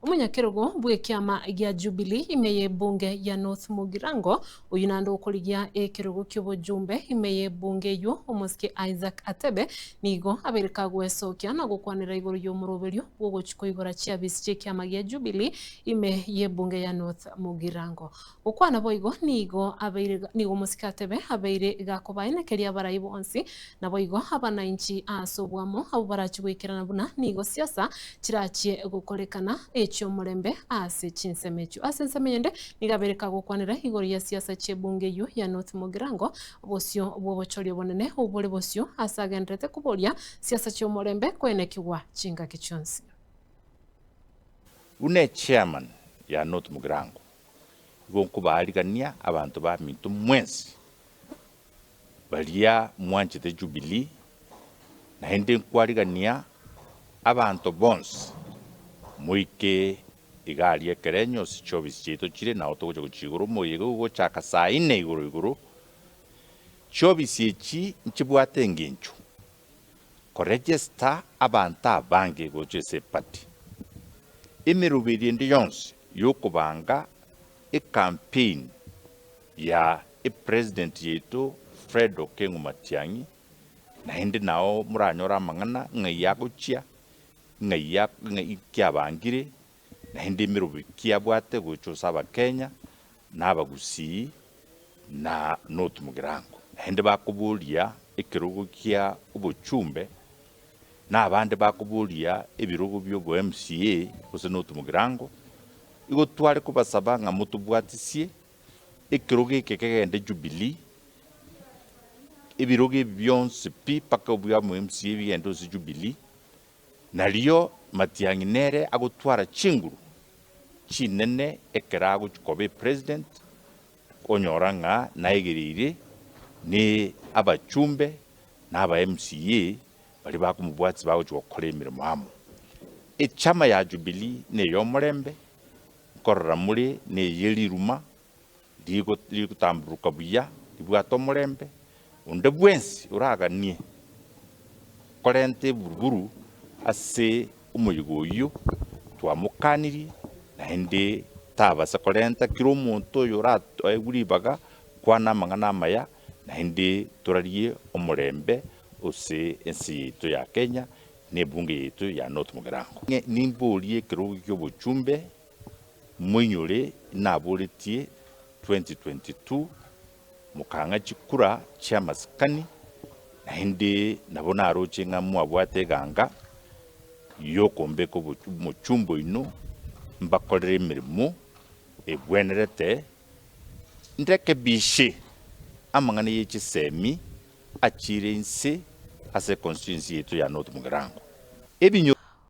Omonyakerogo bw'ekiama gia Jubilee ime y'ebunge ya North Mugirango, oyio naende okorigia ekerogo ki'obojumbe ime y'ebunge eyio, omosike Isaac Atebe, nigo abeire kagwesokia na gokwanera igoro y'omoroberio bw'ogochia koigora chiabisi chi'ekiama gia Jubilee ime y'ebunge ya North Mugirango. Gokwana boigo nigo abeire nigo omosike Atebe abeire gakobaenekeria abarai bonsi Naboigo abanainchi ase oboamo abwo barachie goikerana buna nigo siasa chirachie gokorekana echi'omorembe ase chinsemo echio. Ase ensemo eyende nigo abeire kagokwanera igoro ya siasa chi'ebunge eyio ya North Mugirango, bosio bw'obochori obonene obore bosio ase agenderete koboria siasa chi'omorembe koenekigwa chingaki chionsi. Buna echairman ya North Mugirango, igo nkobaarigania abanto baminto mwensi Baria mwanchete Jubilii, naende nkwarigania abanto bonsi moike iga aria ekerenyo ase chiofisi chiaito chire, nao togocha gochia igoro omoyega ogochaka saa ine igoro igoro. Chiofisi echi nchibwate engencho koregister abanto abange gocha ase eparty. Emeroberi ende yonsi yokobanga ecampaign ya epresident yaito Fred Okengo Matiang'i, naende nao moranyore amang'ana ng'ai agochia, ng'ai ng'ai kiabangire, naende emerobo ki abwate gocha ase abakenya, na abagusii, na North Mugirango. Naende bakoboria ekerogo kia obochumbe, na abande bakoboria ebirogo bia obo MCA gose North Mugirango, igo tware kobasaba ng'a motobwatisie Ekerogo eke kegende Jubilee, ebirogo ebi bionsi pi mpaka obia omo MCA bigende ase Jubilee, nario Matiang'i nere agotwara chinguru chinene ekero agochi koba epresident, onyora ng'a naegereire ne abachumbe na aba MCA baria bakomobwatia bagochi gokora emeremo amo. Echama ya Jubilee neyomorembe, Nkorora more neye riruma rigotamburuka buya, ribwate omorembe, onde bwensi oraganie korenta eburuburu ase omoyega oyio, twamokanirie, naende tabasa korenta kera omonto oyo oraegwe ribaga kwana amang'ana amaya, naende torarie omorembe ase ense yaito ya Kenya na ebunge yaito ya North Mugirango. Nimborie ekerogo ki'obochumbe moinyore naboretie 2022 mokang'a chikura chi'amasikani, naende nabo naroche ng'a mwabwate eganga y'okombeka omochumbe oino mbakorere emeremo egwenerete, nrekebishe amang'ana ye chisemi achiire inse ase econstituency yaito ya North Mugirango. Ebinyo.